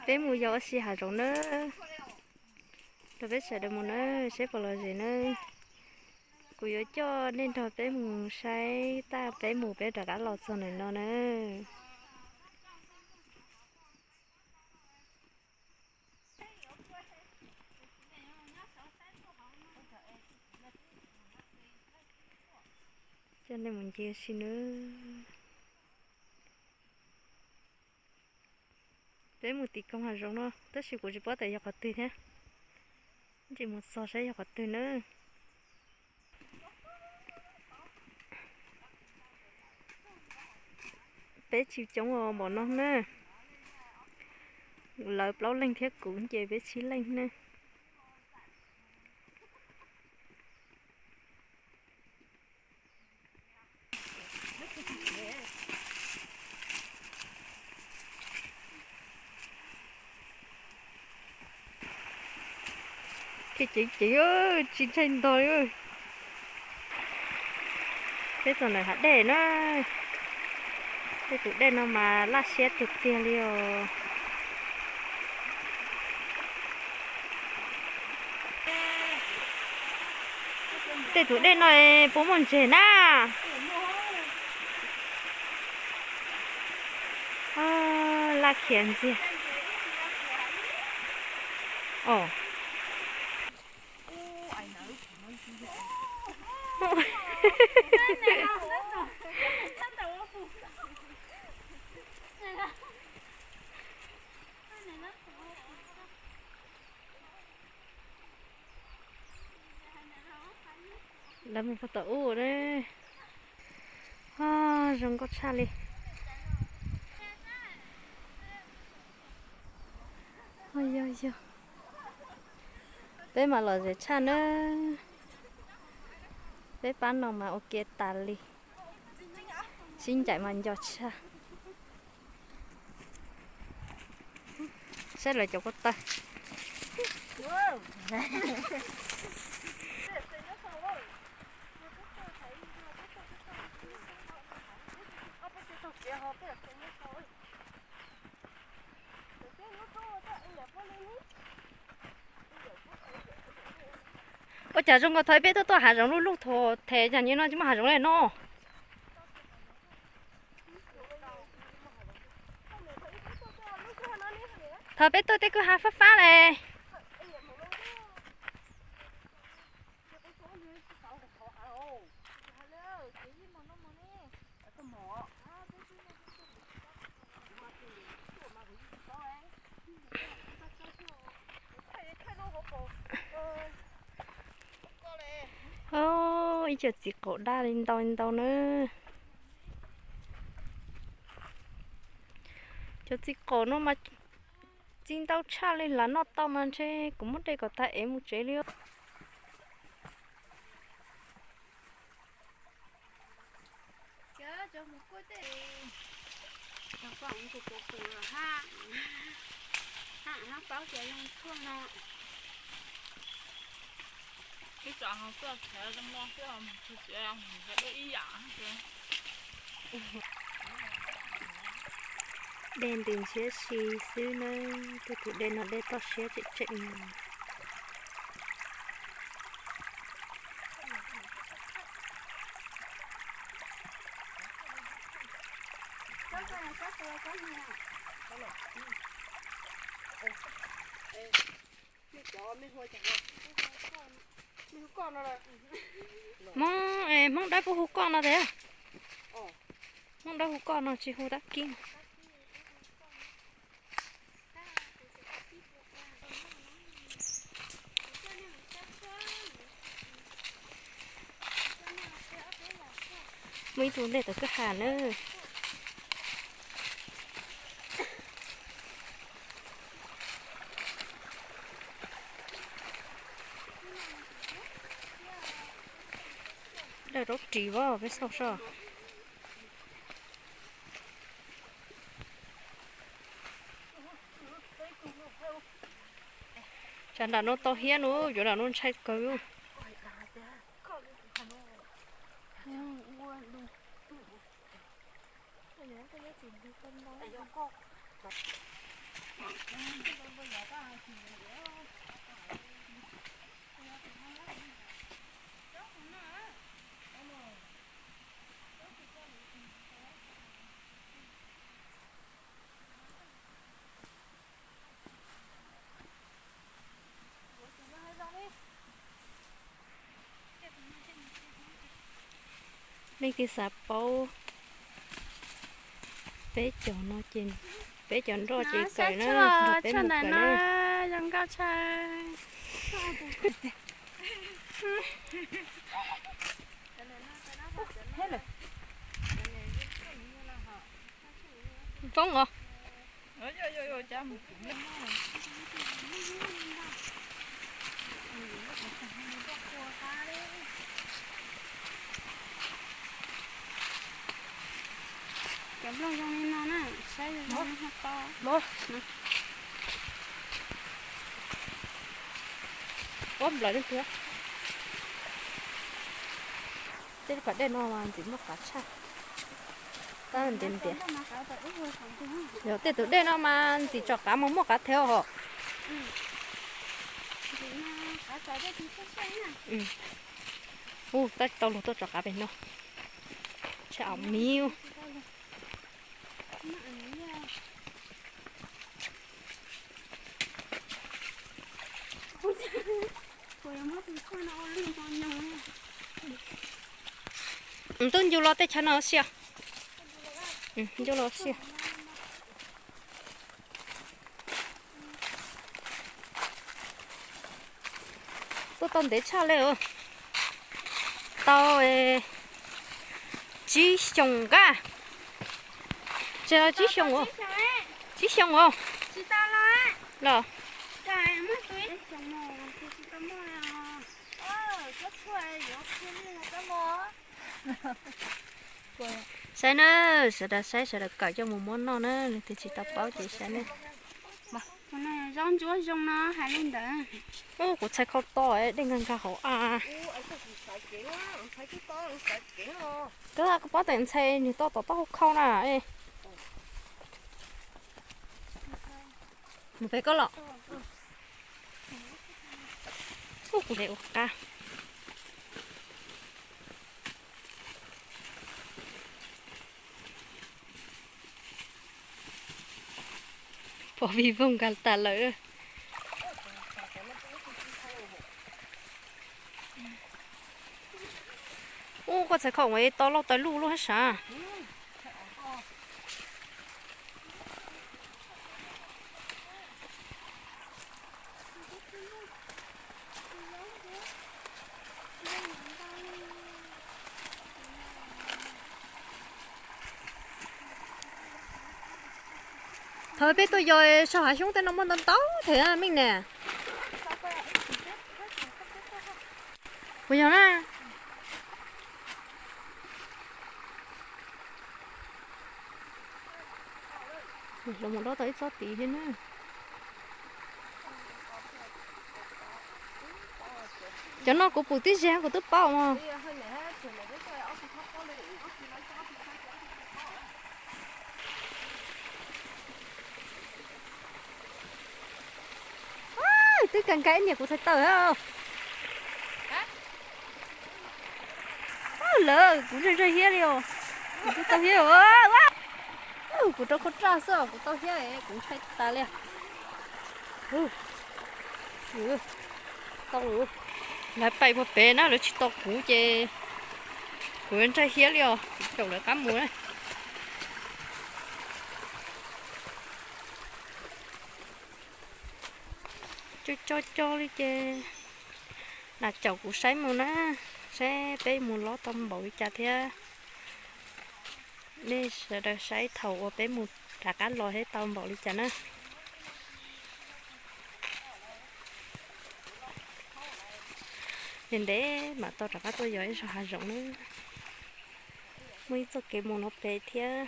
Peb mus yos ua si hav zoov nawb. Nrog peb sawv daws mus nawb, saib puas lom zem nawb. Kuv yuav coj nej nrog peb mus saib, tab peb mus peb rov qab los txog ntawm no nawb. Coj nej mus ncig ua si nawb. Peb mus tim koog hav zoov no tab sis kuv tsis paub tias yog qhov twg thiab. Ntsis mus txog saib yog qhov twg nawb. Peb tsis coob os, npaum no na. Lawv plaub leeg thiab kuv ces peb tsib leeg na. Kev ceev ceev, tsis ntshai ntog li. Peb txog ntawm hav dej na. Tej tus dej no mas laj siab tiag tiag li os. Tej tus dej no puas muaj ntses na? Laj khiav ntxiag. Lawv mus puag tom ub na. Zoo nkauj tshaj li. Yog yog, peb mas lom zem tshaj na. Peb pab no mas ua ke tas li. Sib ncaim mas nco tshaj. Saib lawv cov ko taw. Ua cas zoo nkaus thaum peb tuaj tuaj hav zoov luj luj thaum them cas nyob no tsis muaj hav zoov li no. Thaum peb tuaj tej kwj ha fab fab li. Ib co txiv qaum daj li ntau li ntau na. Cov txiv qaum no mas txi ntau tshaj li, lam noj tau mas ntshe kuv muab de kom tag ev mus tsev li. Dej ntws ntshiab si xwb na, tej tus dej no dej toj siab tseem tseem no. Hmoob, Hmoob Dawb puas hu koj no tiag? Hmoob Dawb hu koj no tsis hu Dab Kib. Muaj ib tug dej tom kwj ha na. Dawj raub ris vov peb xauj soj. Tsam nram no tau hiab no, cov nram no ntshai kawg. Leej twg xav paub peb cov no ces, peb cov nroj ces kawm na, nrog peb mus kawm na. Zoo nkauj tshaj. Poob os. Cov nplooj zoo li no na, saib zoo to. Ua nplawm leej twg. Tej lub pas dej no mas ntxim muaj qav tshaj. Tab ntiav ntiav. Yog tej tus dej no mas ntxim tsom qav mas muaj qav thev os. Ub, tab tau luag tuaj tsom qav pem no. Tshaj aus miv. Tub ncu los tej chaw no xwb. Ncu los xwb. Tuaj tau ntev tshaj li os. Tau tsib xyoos nqaj. Tsib xyoos os. Tsib xyoos os. Los. Saib na, sawv daws saib, sawv daws kawm coj mus muab noj na, leej twg tsis tau paub ces saib na. Zaub ntsuab zoo no hais li ntawd. Ub, kuv txhais khau to, dej nkag nkag hauv av. Koj, koj paub tias ntxhais nws to tom taub hau khau na. Mus pem koj los. Ub, kuv de ua qab. Pom vij voog nkag tas lawm. Ub, koj txhais khau ua to lauj, tais luj luj hab sav. Thaum peb tuaj yos sab hav xyoob tej no muaj ntau ntau thiab Meej ne. Puas yog na? Los mus dob tau ib tsob tid thiab na. Cov no kuv pum tib ze kuv twb paub mog. Twb kawg nkaus ib niam kuv txhais taw. Lawv kuv ntshai ntshai hiab li os. Kuv twb tau hiab. Kuv rau khau raj xwb kuv tau hiab kuv ntshai tas li. Tau, lawv pais puag pem na, lawv tsis tau kuv ces kuv ntshai hiab li os, kuv caum lawv qab mus na. Cog cog cog li ces lam caum kuv saib mus na, saib peb mus lob tau npaum li cas thiab. Nej sawv daws saib thaum uas peb mus rov qab los thiab tau npaum li cas na. Ntev ntev mam tau rov qab tuaj yos ib zog hav zoov na. Muaj ib txoj kev mus no pem thiab.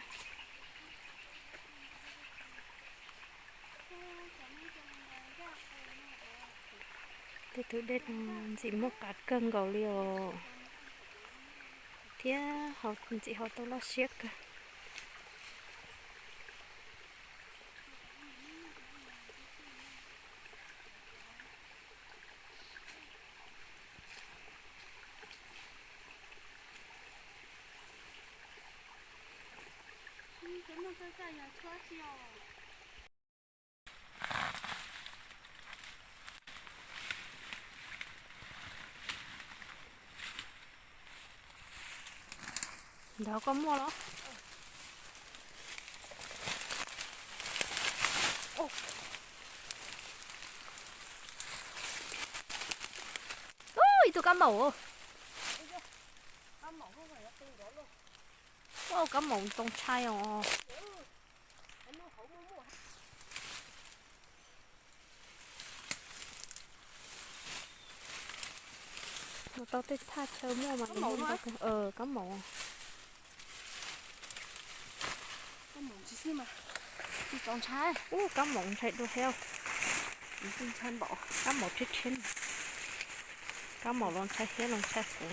Tej tus dej no ntxim muaj qav kawg nkaus li os, thiab ntxim haus tau loj siab kawg. Nrog koj muaj los? Ib tug kab maum. Kab maum ntoo tshai os. Mus tau tej thaj chaw muaj mas nws muaj ntau kab maum. Ub, kab maum ntshai dua thiab. Kab maum tshiab tshiab. Kab maum los ntshai thiab los ntshai kuv.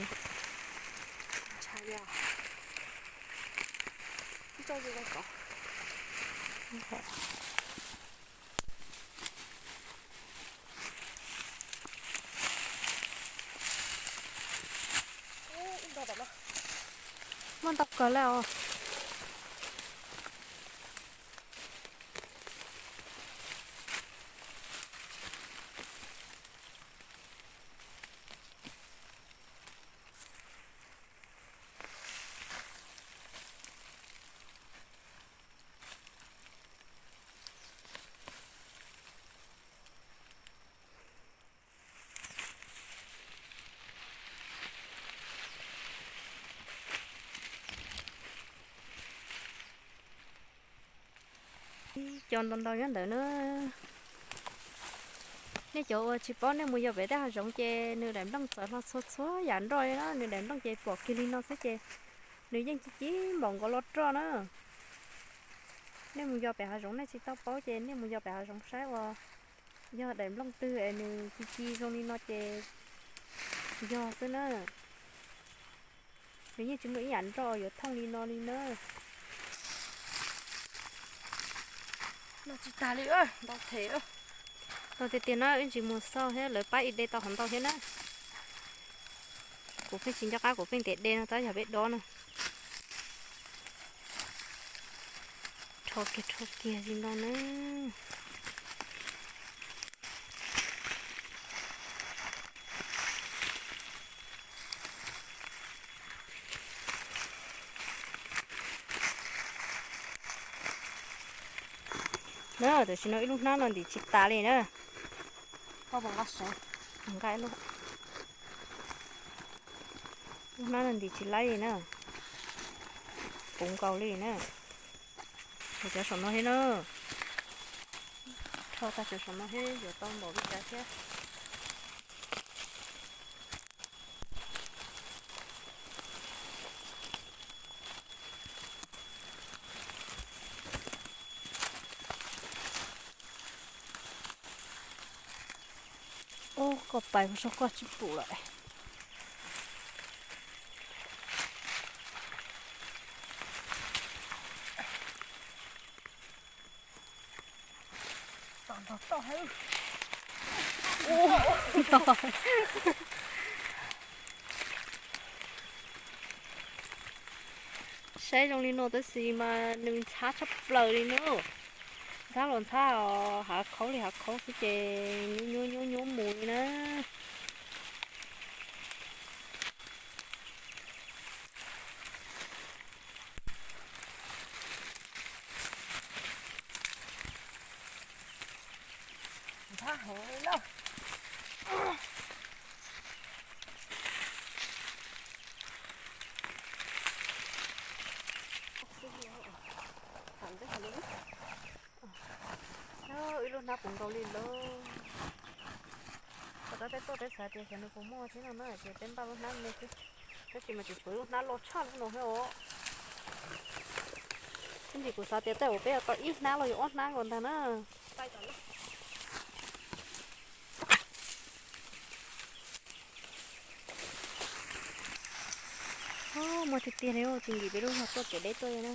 Muaj ntau kawg li os. Ib co ntau ntau nyob ntawd na. Nej cov uas tsis paub nej mus yos pem tej hav zoov ces nws daim nplooj txawv hlo txhua txhua yam nroj li na, nws daim nplooj ces pom kiag li no xwb ces nws yeej ci ci npaum nkaus los roj na. Nej mus yos pem hav zoov nej tsis tau paub ces nej mus yos pem hav zoov saib uas yog daim nplooj twg es nws ci ci zoo li no ces yog xwb na. Nws yeej tsis muaj ib yam nroj yuav thooj li no li na. Noj tsis tag li, ntau them. Ntau tiag tiag na, wb tsis mus xauj thiab lawv pab ib de tau hov ntau thiab na. Kuv pheej tsis nco qab kuv pheej tias de no tab yog peb dob na. Rho kiag rho kiag li no na. Na, tam sim no ib lub hnab no ntim tsis tas li na. Nqa ib lub. Lub hnab no ntim tsis laib li na. Puv nkaus li na. Cov saum no thiab na. Rho tag cov saum no thiab yuav tau npaum li cas thiab. Ub, koj pais mus saib koj tsis pum lawm. Saib zoo li no tab sis mas nws ntxhab tshaj plaws li na. Ntxhab los ntxhab os, hav khaub li hav khaub xwb ces nyuab nyuab nyuab mus li na. Ib lub hnab puv nkaus li lauj. Tom qab peb tuaj peb xav tias xyov nws puas muaj thiab no na, ces peb npaj lub hnab me xwb. Tab sis mas tseem tshuav lub hnab loj tshaj lub no thiab os. Ib ntsis kuv xav tias tej uas peb yuav tau ib hnab los yog ob hnab nkaus ntag na. Muaj tiag tiag li, tsis nkim peb lub zog tuaj kev deb tuaj li na.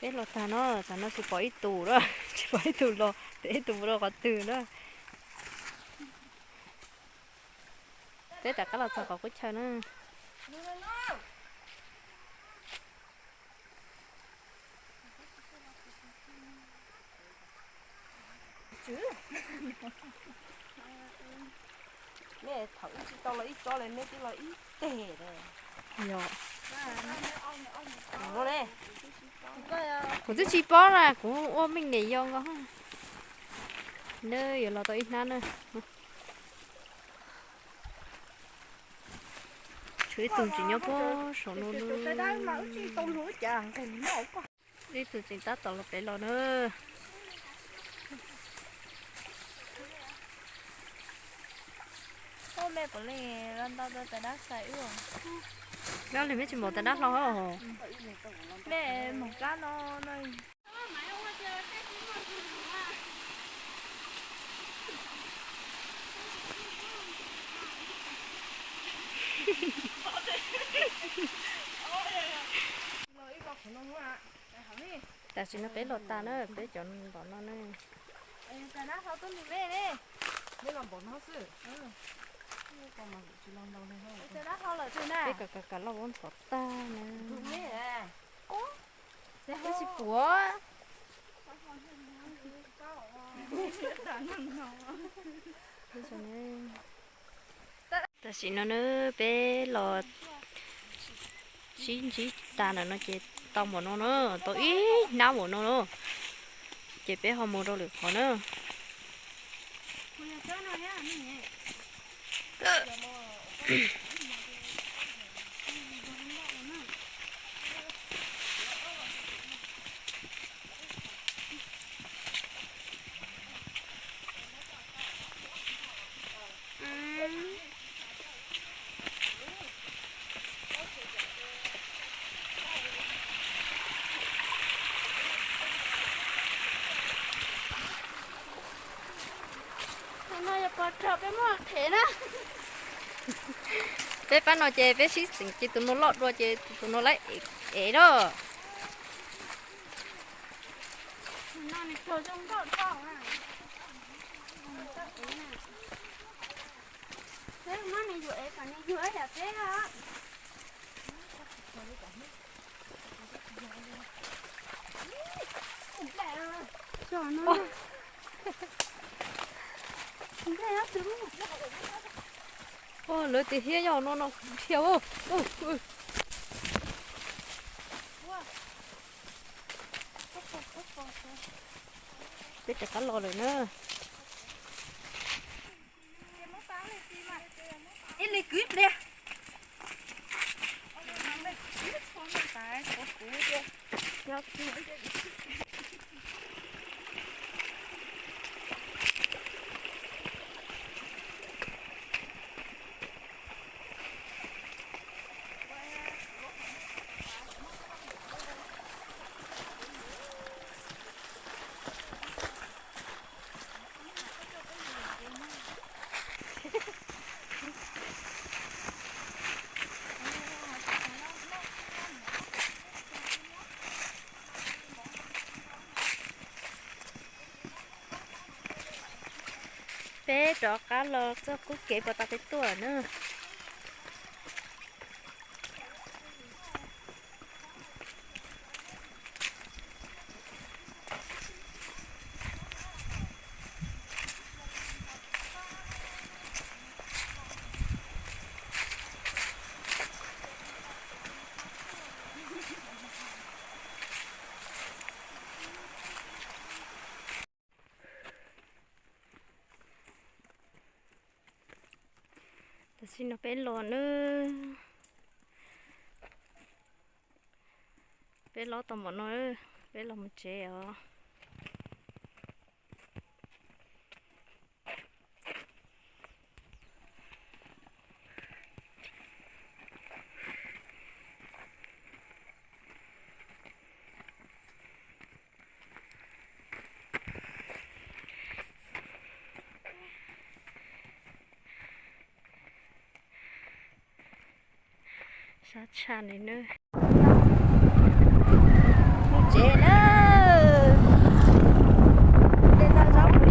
Peb los tag no, tam no tsis pom ib tus lawm, tsis pom ib tus los. Ib tug mus rau qhov twg na. Peb rov qab los txog qhov qub chaw na. Nej thaum ib tsis tau los ib tsob li, nej twb los ib teg lawm. Yog. Kuv twb tsis paub na, kuv ua meej niam yau nkaus. Neb yuav los tau ib hnab na. Tshuav ib tug tseem nyob puag saum no. Ib tug tseem tab tom los pem los na. Dab li meb tsis npaum tas dab hlau os. Tam sim no peb los tas na, peb cov ntom no na. Peb kam kam kam loj ua ntxhov tag na. Peb tsis puas. Tam sim no na, peb los sib ntsib tas ntawm no ces tau npaum no na, tau ib hnab npaum no na, ces peb ho mus rau lwm qhov na. Thaum no yog pog rog peb muab qhev na. Peb pab no ces peb sib xeem ces tus no loj dua ces tus no lawv ev na. Lawv tias thiab yog no no dhia. Peb rov qab los lawm na. Ib li kwv ib pliag. Peb rov qab los txoj kub kev puas tau peb tuaj na. Tam sim no peb los na, peb los tau npaum no, peb los mus tsev os. Sab tshaj li na. Mus tsev na. Tej zaj zaub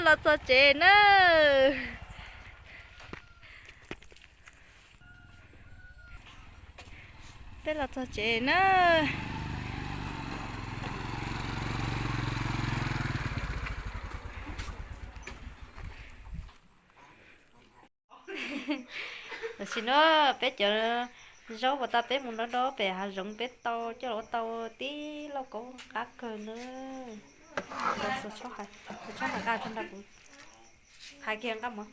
Los txog tsev na. Peb los txog tsev na. Tam sim no peb cov zaub uas tau peb mus dob dob pem hav zoov peb tau coj los ua tau tib lauj kaub qab kawg na. Txhob hais nqa rau nram kuv, hais kiag nqa mov.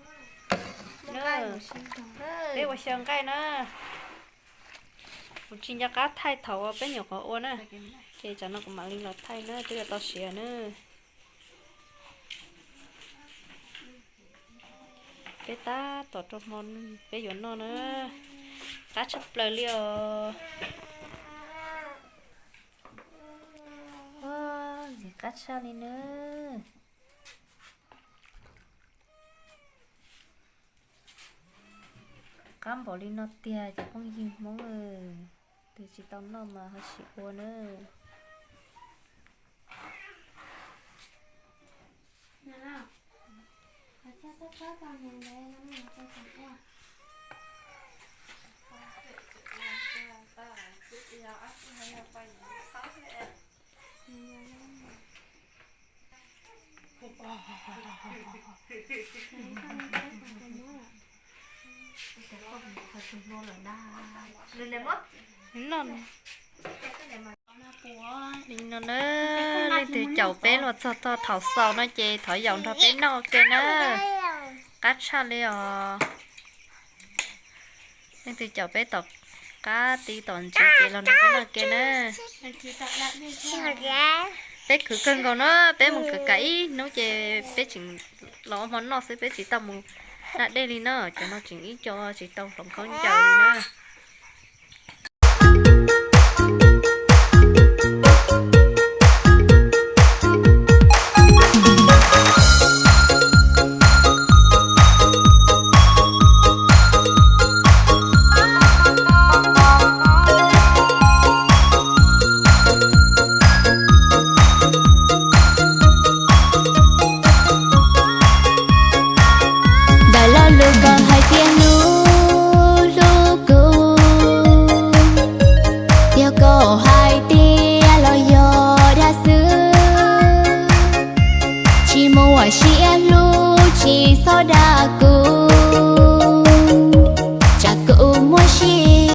Peb ua xyaw nqaij na. Kuv tsis nco qab thaij thaum uas peb nyuam qhuav ua na, ces tsam no kuv mam li los thaij na, twb yuav tau siav na. Peb tab tom rau hmo peb yuav noj na. Qab tshaj plaws li os. Qab tshaj li na. Qab npaum li no tiag cov phooj ywg Hmoob, tus tsis tau noj mas ho sim ua na. Li no na, leej twg caum peb los txog thaum xaus no ces thov yaum nrog peb noj ua ke na. Qab tshaj li os. Leej twg caum peb tom qab ti tom ntsis ces los nrog peb noj ua ke na. Peb khwv kawg nkaus na, peb mus khwv kav ib hnub ces peb tseem los ua hmo noj xwb, peb tsis tau mus da dej li na. Cov no tseem ib co tsis tau hloov khaub ncaws li na.